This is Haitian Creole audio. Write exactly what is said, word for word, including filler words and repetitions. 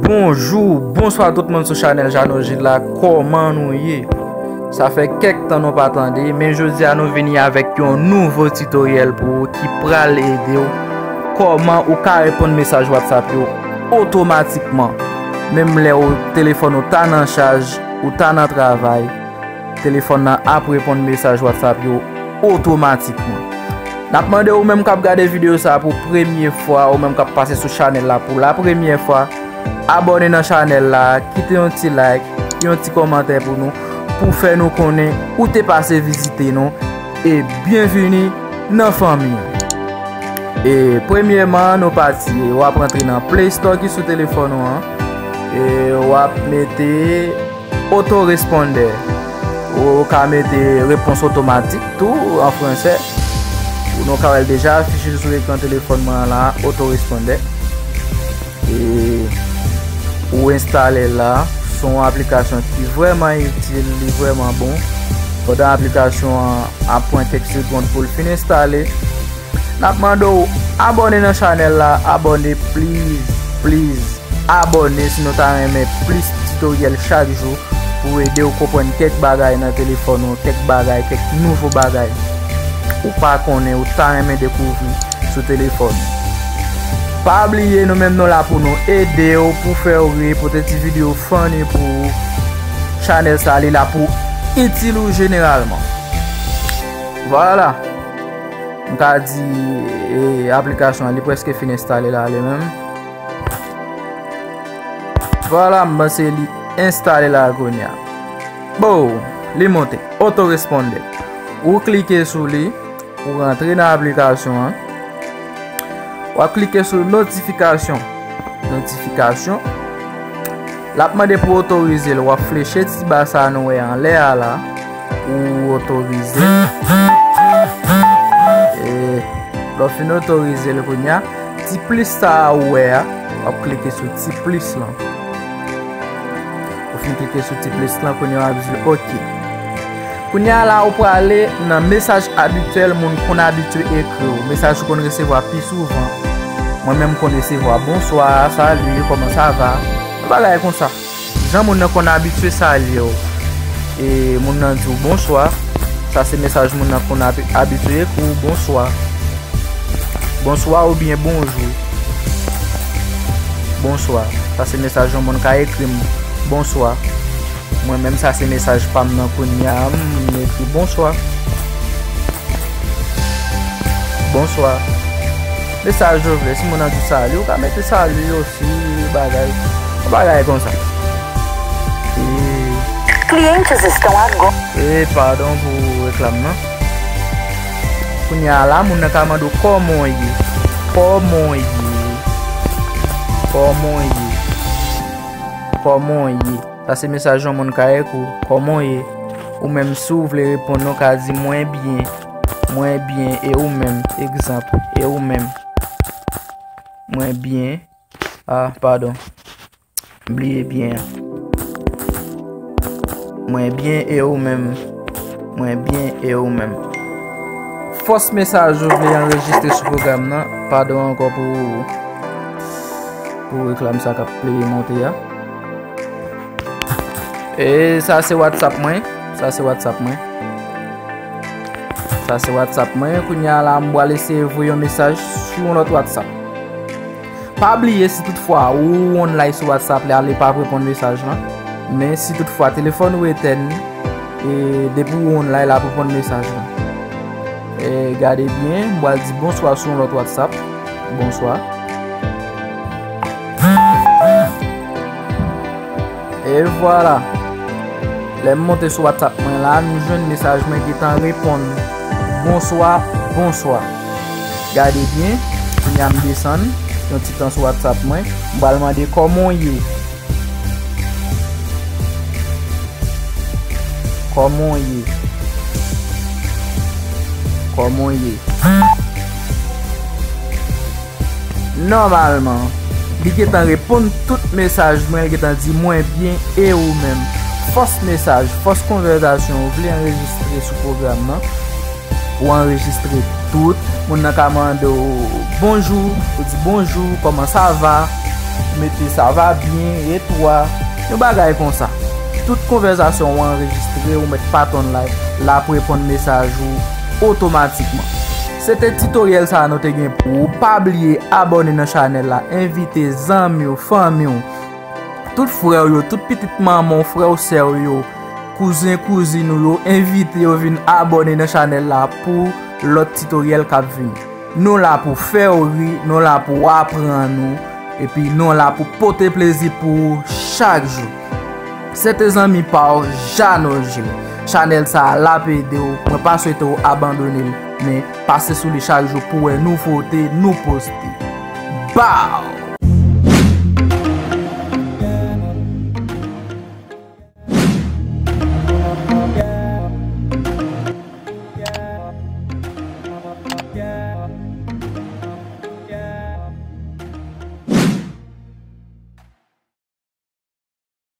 Bonjou, bonswa tout moun sou chanèl Jeannot Gilles la, kòman nou ye? Sa fè kèk tan nou pa tande, men jodi a nou vini avèk yon nouvo titoryèl pou ou ki pral ede w kòman ou ka reponn mesaj WhatsApp yo otomatikman. Menm lè ou telefòn ou ta nan chaj, ou ta nan travay, telefòn nan ap reponn mesaj WhatsApp yo otomatikman. N ap mande ou menm k ap gade videyo sa a pou premye fwa, ou menm k ap pase sou chanèl la pou la premyè fwa, abòne nan chanèl la, kite yon ti like, yon ti kòmantè pou nou, pou fè nou konnen ou te pase vizite nou, e byenvini nan fanmi an. E premyèman, nou pati, w ap rantre nan Play Store ki sou telefòn ou an, e w ap mete otorespondè. Ou ka mete repons otomatik tou an fransè. Ou nou ka wè l deja afiche sou ekran telefòn mwen an la, otorespondè. E ou enstale l la, se yon aplikasyon ki vrèman itil, li vrèman bon. Pandan aplikasyon an ap pran kèk segonn pou l fin enstale, n ap mande w abòne nan chanèl la, abòne please, please. Abòne si nou ta renmen plis titoryèl chak jou pou ede w konprann kèk bagay nan telefòn ou, kèk bagay, kèk nouvo bagay ou pa konnen, ou ta renmen dekouvri sou telefòn ou. Pa bliye, nou menm nou la pou nou ede w, pou fè w ri, pote ti videyo funny pou ou. Chanèl sa, li la pou itil ou jeneralman. Vwala. M ka di, e, aplikasyon an, li prèske fin enstale la, li menm. Vwala, m panse li enstale la kounye a. Bon, li monte. Otorespondè. Ou klike sou li, ou rantre nan aplikasyon an. W ap klike sou notifikasyon. Notifikasyon. L ap mande pou otorize l. W ap fleche ti ba sa a nou wè anlè a la. Ou otorize l. E lè w fin otorize l kounye a, ti plis sa a ou wè a, w ap klike sou ti plis lan. Ou fin klike sou ti plis lan, kounye a w ap di l oke. Kounye a la, ou prale nan mesaj abityèl moun konn abitye ekri w, mesaj ou konn resevwa pi souvan. Mwen menm, m konn resevwa bonswa, sali, kòman sa va, bagay konsa. Jan moun nan konn abitye salye w, e moun nan di w bonswa, sa se mesaj moun nan konn abi-, abitye ekri w, bonswa. Bonswa oubyen bonjou. Bonswa. Sa se mesaj yon moun ka ekri m. Bonswa. Mwen menm, sa se mesaj pa m nan kounye a, m ekri bonswa. Bonswa. Mesaj ou vle, si moun nan di w sali, ou ka mete sali osi, bagay. Yon bagay konsa. E Clientes estão agora. E padon pou reklam nan. Kounye a la, moun nan ka mande w kòman w ye. Kòman w ye. Kòman w ye. Kòman w ye. Sa se mesaj yon moun ka ekri w. Kòman w ye. Ou menm, si w vle reponn, ou ka di mwen byen. Mwen byen, e ou menm? Egzanp, e ou menm? Mwen byen. Ah, padon. M bliye byen an. Mwen byen, e ou menm? Mwen byen, e ou menm? Fòs mesaj ou vle anrejistre sou pwogram nan. Padon ankò pou, pou reklam sa k ap pleye monte a. E sa se WhatsApp mwen. Sa se WhatsApp mwen. Sa se WhatsApp mwen. Kounye a la, m pral eseye voye yon mesaj sou yon lòt WhatsApp. Pa bliye, si toutfwa ou online sou WhatsApp la, li p ap reponn mesaj lan. Men si toutfwa telefòn ou etèn, e depi ou online, l ap reponn mesaj lan. E gade byen, m pral di bonswa sou yon lòt WhatsApp. Bonswa. E vwala. Lè m monte sou WhatsApp mwen la, m jwenn mesaj mwen gentan reponn. Bonswa, bonswa. Gade byen, kounye a m desann yon ti tan sou WhatsApp mwen. M pral mande kòman w ye. Kòman w ye? Kòman w ye? Nòmalman, li gentan reponn tout mesaj mwen, li gentan di mwen byen, e ou menm? Fòs mesaj, fòs konvèsasyon, ou vle anrejistre sou pwogram nan? Ou anrejistre tout. Moun nan ka mande w bonjou, ou di bonjou, kòman sa va? mete ça va bien, et toi, yon bagay konsa. Tout konvèsasyon w anrejistre, ou mèt pa tann la, l ap reponn mesaj ou otomatikman. Se te titoryèl sa a nou te gen pou ou. Pa bliye abòne nan chanèl la, envite zanmi w, fanmi w, tout frè w yo, tout pitit manman w, frè w, sè w yo, kouzen kouzin ou yo, envite yo vin abòne nan chanèl la pou lòt titoryèl k ap vini. Nou la pou fè w ri, nou la pou aprann ou, epi nou la pou pote plezi pou ou chak jou. Se te zanmi pa w, Jano Jil. Chanèl sa a l ap ede w. Mwen pa swete w abandone l, men pase sou li chak jou pou w wè nouvote nou poste. Baw!